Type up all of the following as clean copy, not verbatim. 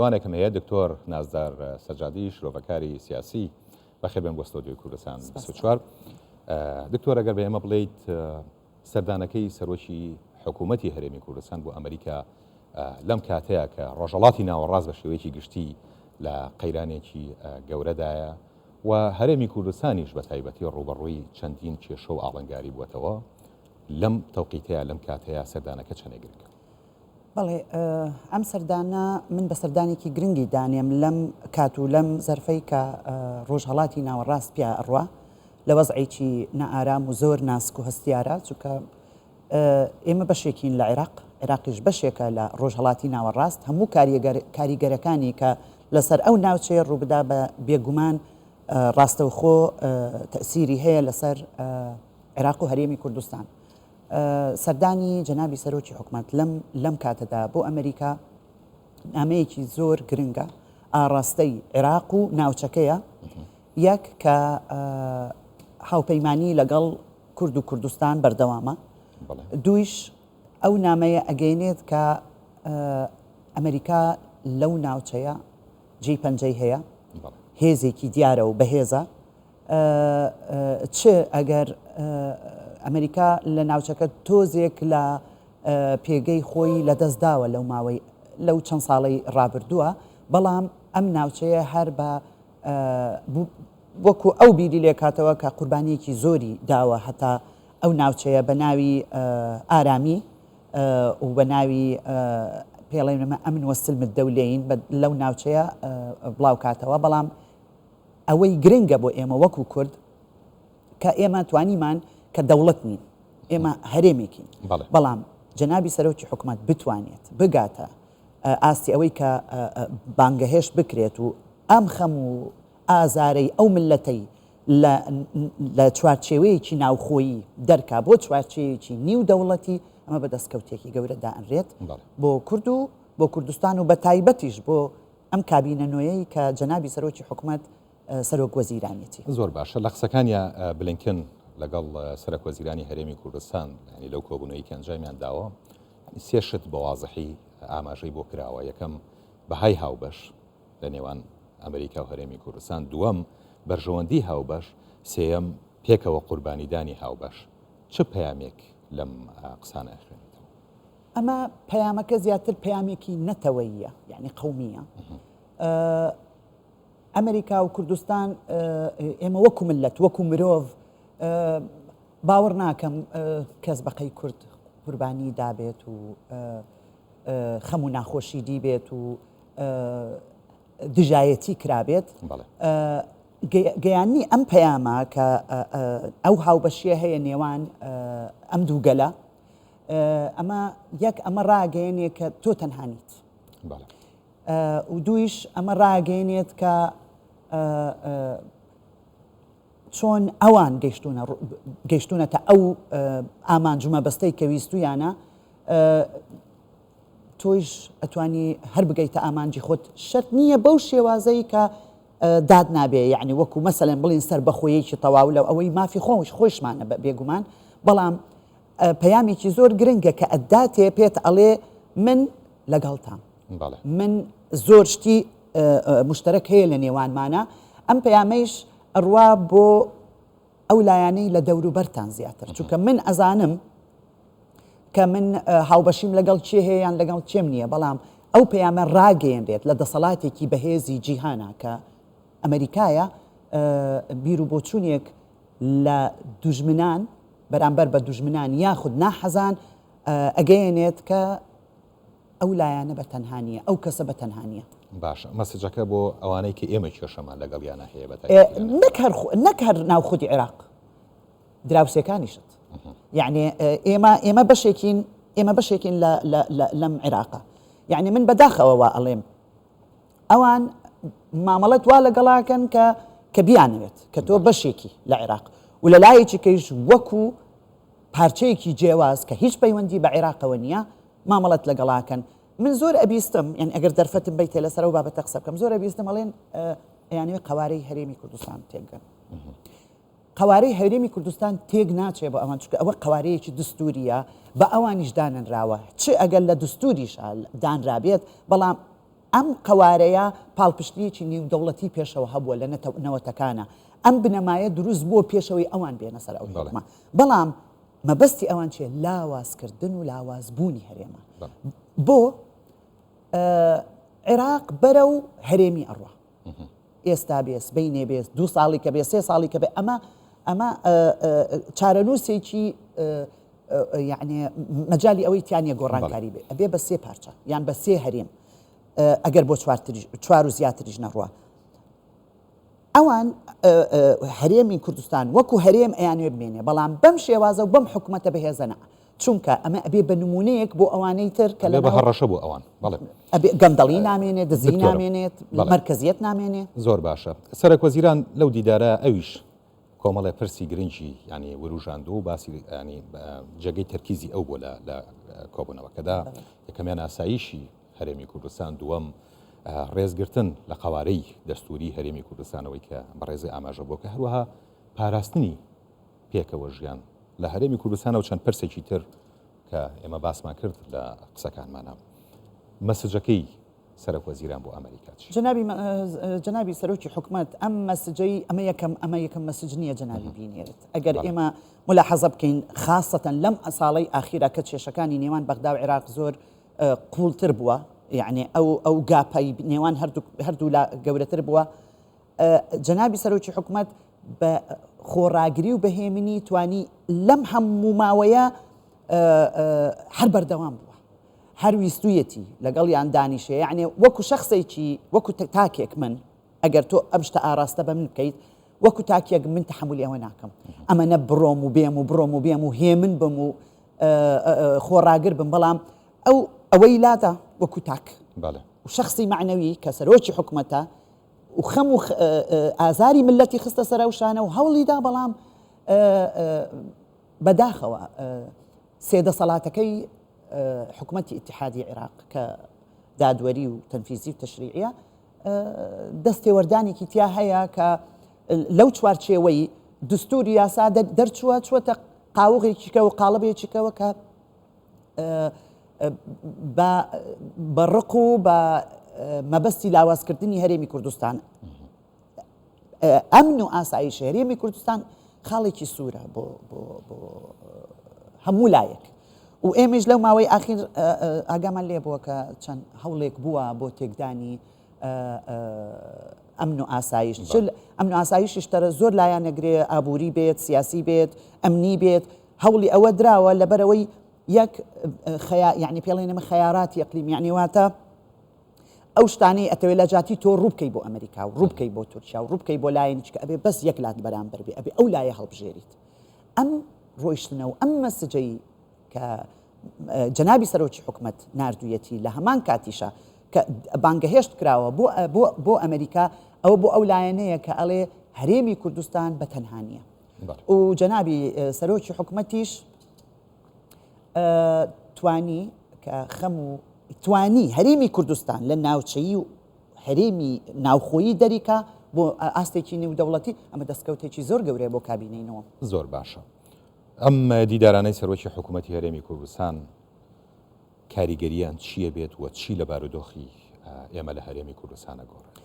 میوانێکم هەیە دکتۆر نازدار سەجادی شرۆڤەکاری سیاسی بەخێربێن بۆ ستۆدیۆی کوردستان 24. دکتۆر ئەگەر بە ئێمە بڵێیت سەردانەکەی سەرۆکی حکوومەتی هەرێمی کوردستان بۆ ئەمریکا لەم کاتەیە کە ڕۆژەڵاتی ناوەڕاست بە شێوەیەکی گشتی لە قەیرانێکی گەورەدایە و هەرێمی کوردستانیش بە تایبەتی ڕووبەڕووی چەندین کێشە و ئاڵنگاری بووەتەوە لەم تەوقیتەیە لەم کاتەیە سەردانەکە چەندێک گرنگە؟ بەڵێ ئەم سەردانە من بە سەردانێکی گرنگی دانێم لەم کات و لەم زەرفەی کە ڕۆژهەڵاتی ناوەڕاست پیا ئەڕوا لە وەزعێکی نائارام و زۆر ناسک و هەستیارە چونکە ئێمە بەشێکین لە عێراق عێراقیش بەشێکە لە ڕۆژهەڵاتی ناوەڕاست هەموو کاریگەرەکانی کە لەسەر ئەو ناوچەیە ڕووبدا بە بێگومان ڕاستەوخۆ تەسیری هەیە لەسەر عێراق و هەرێمی کوردستان. سەردانی جەنابی سەرۆکی حکومەت لەم لەم کاتەدا بۆ ئەمریکا نامەیەکی زۆر گرنگە ئاڕاستەی عێراق و ناوچەکەیە یەک کە هاوپەیمانی لەگەڵ کورد و کوردستان بەردەوامە دویش ئەو نامەیە ئەگەینێت کە ئەمریکا لەو ناوچەیە جێی پەنجەی هەیە هێزێکی دیارە و بەهێزە چ ئەگەر ئەمریکا لە ناوچەکە تۆزێک لە پێگەی خۆی لەدەست داوە لەو ماوەی لەو چەند ساڵەی ڕابردووە بەڵام ئەم ناوچەیە هەر بە وەکو ئەو بیری لێکاتەوە کە قوربانیەکی زۆری داوە هەتا ئەو ناوچەیە بە ناوی ئارامی و بە ناوی پێڵێنمە ئەمن وەسلمت دەولێین لەو ناوچەیە بڵاوکاتەوە بەڵام ئەوەی گرنگە بۆ ئێمە وەکو کورد کە ئێمە توانیمان کە دەوڵەت نین ئێمە هەرێمێکین بەڵام جەنابی سەرۆکی حکومەت بتوانێت بگاتە ئاستی ئەوەی کە بانگەهێشت بکرێت و ئەم خەم و ئازارەی ئەو ملەتەی لە چوارچێوەیەکی ناوخۆیی دەرکا بۆ چوارچێوەیەکی نیو دەوڵەتی ئەمە بە دەستکەوتێکی گەورە دائەنرێت بۆ کورد و بۆ کوردستان و بە تایبەتیش بۆ ئەم کابینە نوێیەی کە جەنابی سەرۆکی حکومەت سەرۆک وەزیرانیەتی. زۆر باشە لە قسەکانیا بلینکن لەگەڵ سەرەک وەزیرانی هەرێمی کوردستان یانی لەو کۆبوونەوەی کە ئەنجامیان داوە سێ شت بە وازحی ئاماژەی بۆ کراوە یەکەم بەهای هاوبەش لە نێوان ئەمریکا و هەرێمی کوردستان دووەم بەرژەوەندی هاوبەش سێیەم پێکەوە قوربانیدانی هاوبەش چ پەیامێک لەم قسانە ئەخوێنیتەوە؟ ئەمە پەیامەکە زیاتر پەیامێکی نەتەوەییە یعنی قەومییە. ئەمریکا و کوردستان ئێمە وەکو ملت وەکو مرۆڤ باوەڕ ناکەم کەس بەقەی کورد قوربانی دابێت و خەم و ناخۆشی دیبێت و دژایەتی کرابێت گەیانی ئەم پەیامە کە ئەو هاوبەشیە هەیە نێوان ئەم دوو گەلە ئەمە یەک ئەمە ڕاگەیەنێ کە تۆ تەنها نیت و دوویش ئەمە ڕاگەیەنێت کە چۆن ئەوان گەشتونە گەشتونەتە ئەو ئامانج و مەبەستەی کە ویستویانە تۆیش ئەتوانی هەر بگەیتە ئامانجی خۆت شەرت نییە بەو شێوازەی کە داد نابێ یعنی وەکو مەسەلەن بڵین سەربەخۆیەکی تەواو لەو ئەوەی مافی خۆش خۆشمانە بە بێگومان بەڵام پەیامێکی زۆر گرنگە کە ئەداتێ پێت ئەڵێ من لەگەڵتام من زۆر شتی مشتەرەک هەیە لە نێوانمانە ئەم پەیامەیش ئەڕوا بۆ ئەو لایەنەی لە دەوروبەرتان زیاتر چونکە من ئەزانم کە من هاوبەشیم لەگەڵ کێ هەیە یان لەگەڵ کێم نییە بەڵام ئەو پەیامە ڕاگەیەنرێت لە دەسەڵاتێکی بەهێزی جیهانە کە ئەمریکایە بیر و بۆچوونێک لە دوژمنان بەرامبەر بە دوژمنان یاخود ناحەزان ئەگەیەنێت کە ئەو لایەنە بە تەنها نییە، ئەو کەسە بە تەنها نییە. باشە مەسجەکە بۆ ئەوانەی کە ئێمە کێشەمان لەگەڵیانا هەیە بە تایبەتی لە نەک هەر نەک هەر ناو خودی عێراق دراوسێکانیشت یعنی ئێمە ئێمە بەشێکین ئێمە بەشێکین لە لەم عێراقە یعنی من بەداخەوە وا ئەڵێم ئەوان مامەڵەت وا لەگەڵاکەن کە کە بیانەوێت کە تۆ بەشێکی لە عێراق و لە لایەکی کەیش وەکو پارچەیەکی جیاواز کە هیچ پەیوەندی بە عێراقەوە نییە مامەڵەت لەگەڵاکەن من زۆر ئەبیستم یان ئەگەر دەرفەتم بیتێ لەسەر ئەو بابەتە قسە بکەم زۆر ئەبیستم ئەڵێن ئەیانەوێ قەوارەی هەرێمی کوردستان تێبگەن قەوارەی هەرێمی کوردستان تێک ناچێ بۆ ئەوان چونکە ئەوە قەوارەیەکی دستوریە بە ئەوانیش دانەنراوە چ ئەگەر لە دستوریش دانرابێت بەڵام. ئەم قەوارەیە پاڵپشتییەکی نێودەوڵەتی پێشەوە هەبووە لە نەوەتەکانە. ئەم بنەمایە دروست بووە پێشەوەی ئەوان بێنە سەر ئەو حوکمە. بەڵام مەبەستی ئەوان چییە؟ لاوازکردن و لاوازبوونی هەرێمە. بۆ عێراق بەرەو هەرێمی ئەڕوا. ئێستا بێ، سبەینێ بێ، دوو ساڵی کە بێ، سێ ساڵی کە بێ، ئەمە ئەمە چارەنووسێکی یعنی مەجای ئەوەی تیانە گۆڕانکاری بێ ئەبێ بە سێ پارچە یان بە سێ هەرێم ئەگەر بۆ چوار و زیاتریش نەڕوە ئەوان هەرێمی کوردستان وەکو هەرێم ئەیانوێ بمێنێ بەڵام بەم شێوازە و بەم حکومەتە بەهێزە نا چونکە ئەمە ئەبێ بە نمونەیەک بۆ ئەوانەی تر کە لە بە هەڕەشە بۆ ئەوان بەڵێ ئەبێ گەندەڵی نامێنێ دزی نامێنێت مەرکەزیەت نامێنێ. زۆر باشە سەرەک وەزیران لەو دیدارە ئەویش کۆمەڵێ پرسی گرنگی یانی وروژاندووە و باسی ینی جێگەی تەرکیزی ئەو بۆ لە لە کۆبوونەوەکەدا یەکەمیان ئاسایشی هەرێمی کوردستان دووەم ڕێزگرتن لە قەوارەی دەستووری هەرێمی کوردستانەوەی کە بەڕێزی ئاماژە بۆ کە هەروەها پاراستنی پێکەوە ژیان لە هەرێمی کوردستانەوە چەند پرسێکی تر کە ئێمە باسمان کرد لە قسەکانمانە مەسجەکەی سەرەک وەزیران بۆ ئەمریکا چی؟ جەنابی جەنابی سەرۆکی حکومەت ئەم مەسجەی ئەمە یەکەم ئەمە یەکەم مەسج نییە جەنابی بینێرێت ئەگەر ئێمە ملاحەزە بکەین خاصەتەن لەم ساڵەی ئاخیرا کە کێشەکانی نێوان بەغدا و عێراق زۆر قوڵتر بووە یعنی ئەو ئەو gap ەی نێوان هەردوو هەردوو لا گەورەتر بووە جەنابی سەرۆکی حکومەت بە خۆڕاگری و بەهێمنی توانی لەم هەموو ماوەیە هەر بەردەوام بووە هەر ویستویەتی لەگەڵیان دانیشێ یعنی وەکو شخصێکی وەکو تاکێک من ئەگەر تۆ ئەم شتە ئاراستە بە من بکەیت وەکو تاکێک من تەحملی ئەوە ناکەم ئەمە نە بڕۆم و بێم و بڕۆم و بێم و هێمن بم و خۆڕاگر بم بەڵام ئەو ئەوەی لادا وەکو تاک و شخصی معنەوی کە سەرۆکی حکومەتە و خەم و ئازاری ملەتی خستە سەر ئەو شانە و هەوڵی دا بەڵام بەداخەوە سێ دەسەڵاتەکەی حکوومەتی ئیتحادی عێراق کە دادوەری و تەنفیزی و تەشریعە دەستێوەردانێکی تیا هەیە کە لەو چوارچێوەی دستوری یاسا دەرچووە چوەتە قاوغێکیکە و قاڵبێکیکەوە کە بە ڕق و بە مەبەستی لاوازکردنی هەرێمی کوردستان ئەمن و ئاسایش هەرێمی کوردستان خاڵێکی سوورە بۆ هەموو لایەک و ئێمەش لەو ماوەی ئاخیر ئاگامان لێ بووە کە چەند هەوڵێک بووە بۆ تێکدانی ئەمن و ئاسایش چل ئەمن و ئاسایشیش تەرە زۆر لایەنەگرێ ئابووری بێت سیاسی بێت ئەمنی بێت هەوڵی ئەوە دراوە لەبەرئەوەی یەک خەیا یعنی پێڵێن ئێمە خەیاراتی ئەقلیم یعنی واتە ئەو شتانەی ئەتەوێت لە جاتی تۆ ڕوو بکەی بۆ ئەمریکا و ڕوو بکەی بۆ تورکیا و ڕوو بکەی بۆ لایەنی کە ئەبێ بەس یەک لات بەرامبەر بێ ئەبێ ئەو لایە هەڵبژێریت ئەم ڕۆیشتنە و ئەم مەسجەی کە جەنابی سەرۆکی حکومەت ناردوویەتی لە هەمان کاتیشە کە بانگەهێشت کراوە بۆ بۆ بۆ ئەمریکا ئەوە بۆ ئەو لایەنەیە کە ئەڵێ هەرێمی کوردستان بە تەنها نییە و جەنابی سەرۆکی حکومەتیش توانی کە خەم و توانی هەرێمی کوردستان لە ناوچەیی و هەرێمی ناوخۆیی دەریکا بۆ ئاستێکی نێودەوڵەتی ئەمە دەستکەوتێکی زۆر گەورەیە بۆ کابینەی نۆم. زۆر باشە ئەم دیدارانەی سەرۆکی حکوومەتی هەرێمی کوردستان کاریگەریان چییە بێت و چی لە بارودۆخی ئێمە لە هەرێمی کوردستانە گۆڕێت؟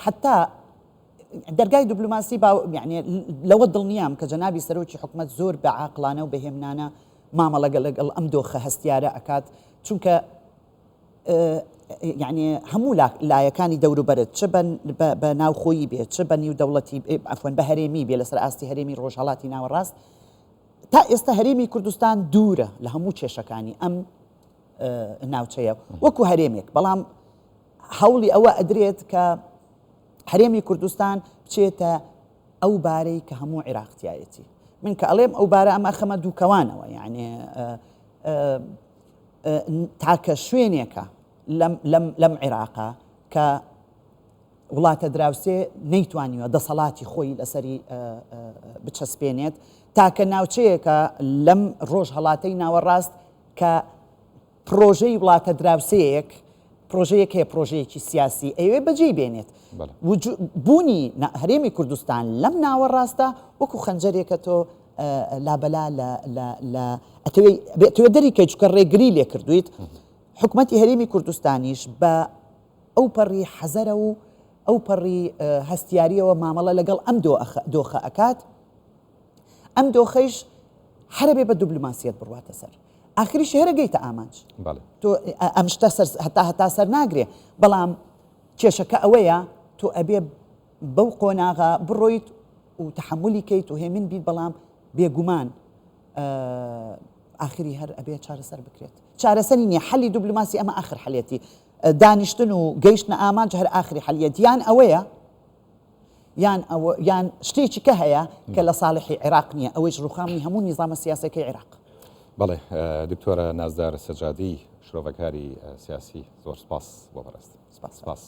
حتا دەرگای دبلۆماسی با یعنی لەوە دڵنیام کە جەنابی سەرۆکی حکومەت زۆر بە عاقڵانە و بەهێمنانە مامەڵە لەگەڵ ئەم دۆخە هەستیارە ئەکات چونکە یعنی هەموو لایەکانی دەوروبەرت چ بە ناوخۆیی بێت چ بە نیو دەوڵەتی عەفوەن بە هەرێمی بێ لەسەر ئاستی هەرێمی ڕۆژهەڵاتی ناوەڕاست تا ئێستا هەرێمی کوردستان دوورە لە هەموو کێشەکانی ئەم ناوچەیە وەکو هەرێمێک بەڵام هەوڵی ئەوە ئەدرێت کە هەرێمی کوردستان بچێتە ئەو بارەی کە هەموو عێراق تایەتی من کە ئەڵێم ئەو بارە ئەمە خەمە دووکەوانەوە یعنی تاکە شوێنێکە لەم عێراقا کە وڵاتە دراوسێ نەیتوانیوە دەسەڵاتی خۆی لەسەری بچەسپێنێت تاکە ناوچەیەکە لەم ڕۆژهەڵاتەی ناوەڕاست کە پڕۆژەی وڵاتە دراوسێیەک پڕۆژەیەک هەیە پڕۆژەیەکی سیاسی ئەیەوێ بەجێی بێنێت بوونی هەرێمی کوردستان لەم ناوەڕاستە وەکو خەنجەرێکە تۆ لابەلا لە ئەتەوێ دەری کەی چونکە ڕێگری لێ کردویت حکومەتی هەرێمی کوردستانیش بە. ئەو پەڕی حەزەرە و ئەو پەڕی هەستیاریەوە مامەڵە لەگەڵ ئەم دۆخە ئەکات ئەم دۆخەیش هەرەبێ بە دوبلوماسیەت بڕواتە سەر ئاخریش هەرە گەیتە ئامانج تۆ ئەم شتە سەر هەتا هەتا سەر ناگرێ بەڵام کێشەکە ئەوەیە تۆ ئەبێ بەو قۆناغە بڕۆیت و تحملی کەیت و هێمن بیت بەڵام بێگومان ئاخری هەر ئەبێ چارەسەر بکرێت چارەسەری نییە حەلی دوبلوماسی ئەمە ئاخر حەلێتی دانیشتن و گەیشتنە ئامانج هەر ئاخری حەلیەت یان ئەوەیە یان ئەوە یان شتێکی کە هەیە کە لە ساڵحی عێراق نییە ئەوەیش ڕوخامی هەموو نیزامە سیاسەکەی عێراق. بەڵێ دکتۆرە نازدار سەجادی شرۆڤەکاری سیاسی زۆر سپاس بۆ بەڕێزت. سپاس. سپاس.